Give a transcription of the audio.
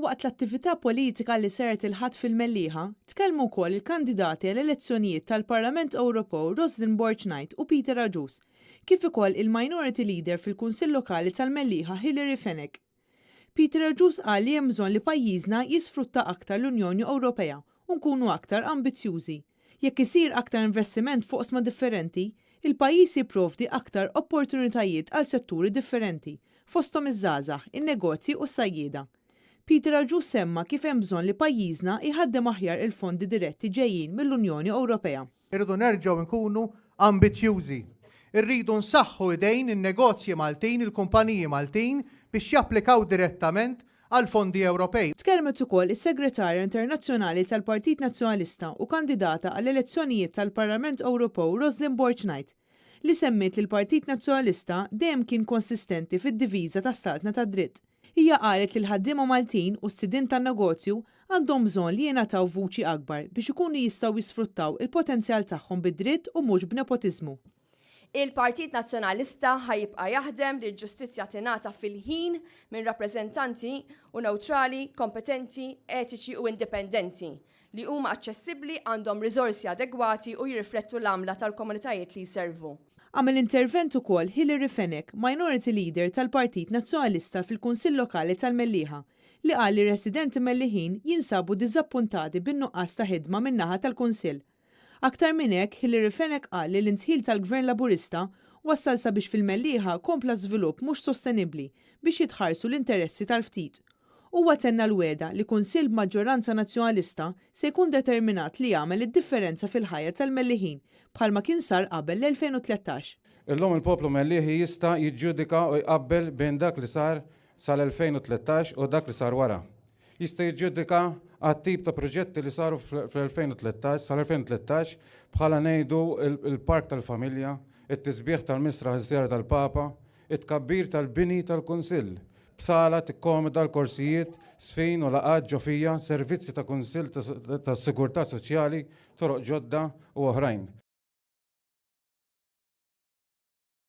Waqt l-attività politika li saret il-Ħadd fil-Mellieħa, tkellmu wkoll il-kandidati għall-elezzjonijiet tal-Parlament Ewropew Roslyn Borg Knight u Peter Agius, kif ukoll il-Minority Leader fil-Kunsill Lokali tal-Mellieħa Hilary Fenech. Peter Agius qal li hemm bżonn li pajjiżna jisfrutta aktar l-Unjoni Ewropea u nkunu aktar ambizzjużi. Jekk isir aktar investiment f'oqsma differenti, il-pajjiż jipprovdi aktar opportunitajiet għal setturi differenti, fosthom iż-żgħażagħ, in-negozji u s-sajjieda. Peter Agius semma kif hemm bżonn li pajjiżna jħaddem aħjar il-fondi diretti ġejjin mill-Unjoni Ewropea. Irridu nerġgħu nkunu ambizzjużi. Irridu nsaħħu idejn in-negozji Maltin, il-kumpaniji Maltin biex japplikaw direttament għall-fondi Ewropej. Tkellmet ukoll is-Segretarja Internazzjonali tal-Partit Nazzjonalista u kandidata għall-elezzjonijiet tal-Parlament Ewropew Roslyn Borg Knight, li semmiet li l-Partit Nazzjonalista dejjem kien konsistenti fid-diviża tas-saltna tad-dritt. Hija qalet li l-ħaddiema Maltin u s-sidien tan-negozju għandhom bżonn li jingħataw vuċi akbar biex ikunu jistgħu jisfruttaw il-potenzjal tagħhom bi dritt u mhux b'nepotiżmu. Il-Partit Nazzjonalista ħa jibqa' jaħdem li l-ġustizzja tingħata fil-ħin minn rappreżentanti u newtrali, kompetenti, etiċi u indipendenti, li huma aċċessibbli, għandhom riżorsi adegwati u jirriflettu l-għamla tal-komunitajiet li jservu. Għamel intervent ukoll Hilary Fenech, Minority Leader tal-Partit Nazzjonalista fil-Kunsill Lokali tal-Mellieħa, li qal li r-residenti Melliħin jinsabu diżappuntati bin-nuqqas ta' ħidma min-naħa tal-Kunsill. Aktar minn hekk, Hilary Fenech qal li l-indħil tal-Gvern Laburista wassal sabiex fil-Mellieħa kompla żvilupp mhux sostenibbli biex jitħarsu l-interessi tal-ftit. Huwa tenna l-wegħda li Kunsill b'maġġoranza Nazzjonalista se jkun determinat li jagħmel id-differenza fil-ħajja tal-Melliħin bħalma kien sar qabel l-2013. Illum il-poplu Mellieħi jista' jiġġudika u jqabbel bejn dak li sar sal-2013 u dak li sar wara. Jista' jiġġudika għat-tip ta' proġetti li saru fl-2013 sal-2013 bħala ngħidu l-Park tal-Familja, it-tisbiħ tal-Misraħ iż-Żjara tal-Papa, it-tkabbir tal-bini tal-Kunsill, b'sala tikkomoda l-korsijiet, żfin u laqgħat ġo fija, servizzi ta' Kunsill tas-Sigurtà Soċjali, toroq ġodda u oħrajn.